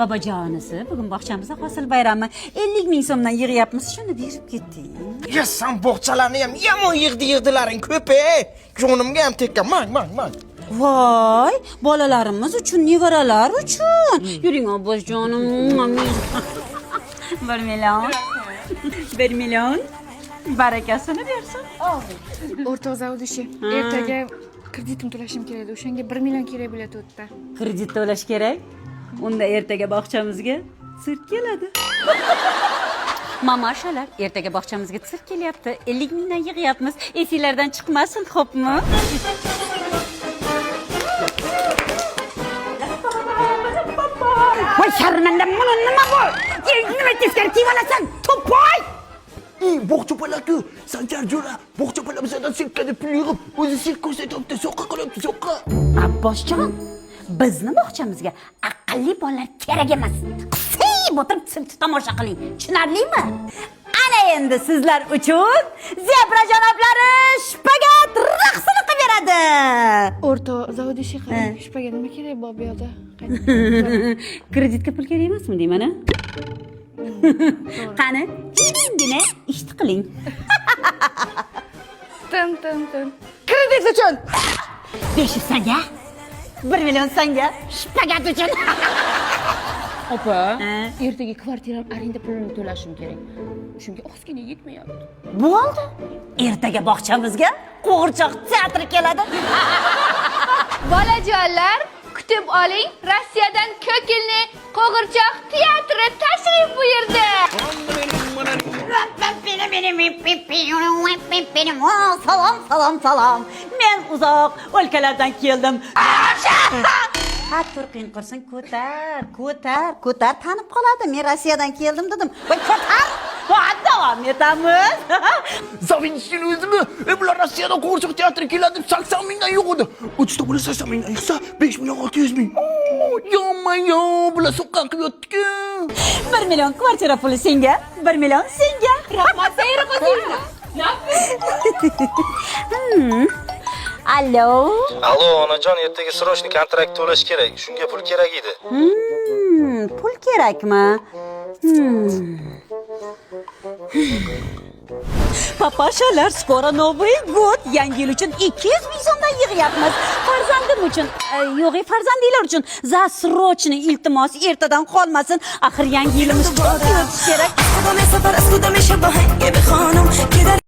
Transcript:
Bobojonisi, bugun bog'chamizda hosil bayrami. 50 ming so'mdan yig'yapmiz, shuni berib keting. Ya san bog'chalarni ham yomon yig'di, yig'dilaring ko'p ey. Jonimga ham tekkan. Mang, mang, mang. Voy, bolalarimiz uchun, nevaralar uchun. Yuring, obosjonim. 1 million. 1 million. Barakasini bersin. O'rtoq заведующий, ertaga kreditim to'lashim kerak edi. O'shanga 1 million kerak bo'ladi u yerda. Kredit to'lash kerak. Unda ertaga bog'chamizga sirk keladi. Mamashalar, ertaga bog'chamizga sirk kelyapti. 50 mingdan yig'yapmiz. Esinglardan chiqmasin, xo'pmi? Voy sharmanda, buni nima bu? Nima teskari kiyib olasan? To'poy! Ey, bog'cha bolaku, Sanjar jo'ra, bog'cha bola bizdan sirkka deb pul yig'ib, o'zi sirk ko'rsatyapti, so'qqa qilyapti, so'qqa. Abbosjon, bizni bog'chamizga aqlli bolalar kerak emas. Qisib o'tirib sirkni tomosha qiling. Tushunarlimi? Ana endi sizlar uchun zebra janoblari shpagat raqsini qilib beradi. O'rtoq заведующий, qarang, shpaga nima kerak bu yoqda? Kreditga pul kerak emasmi deyman, a? Qani, jimgina ishni qiling. Tin tin tin. Kredit uchun. 500 sanga, 1 million sanga, shpagat uchun. Opa, ertaga kvartiram arenda pulini to'lashim kerak. Shunga ozgina yetmayapti. Bo'ldi. Ertaga bog'chamizga qo'g'irchoq teatri keladi. Bolajonlar, kutib oling, Rossiyadan ko'kilni qo'g'irchoq teatri tashrif buyurdi. Salom, salom, salom. Men uzoq o'lkalardan keldim. Ha, turqing qursin, ko'tar, ko'tar, ko'tar, tanib qoladi. Men Rossiyadan keldim dedim. Voy, ko'tar. Va, davom etamiz. Заведующий o'zimi? E, bular Rossiyadan qo'g'irchoq teatri keladi deb 80 mingdan yo'q edi. 30 ta bola 80 mingdan yig'sa, 5 million 600 ming. Yo-ma-yo, bular so'qqa qilyapti-ku. 1 million kvartira puli senga, 1 million senga. Rahmat, Sayra Qosimova. Allo. Allo, onajon, ertaga срочный kontrakt to'lash kerak. Shunga pul kerak edi. Pul kerakmi? Papashalar, скоро Новый год. Yangi yil uchun 200 ming so'mdan yig'yapmiz. Farzandim uchun, yo'q, farzandinglar uchun za срочный iltimos, ertadan qolmasin. Axir yangi yilimiz to'y o'tishi kerak. از کدام سفر از کدام شباهنگ بخوانم که در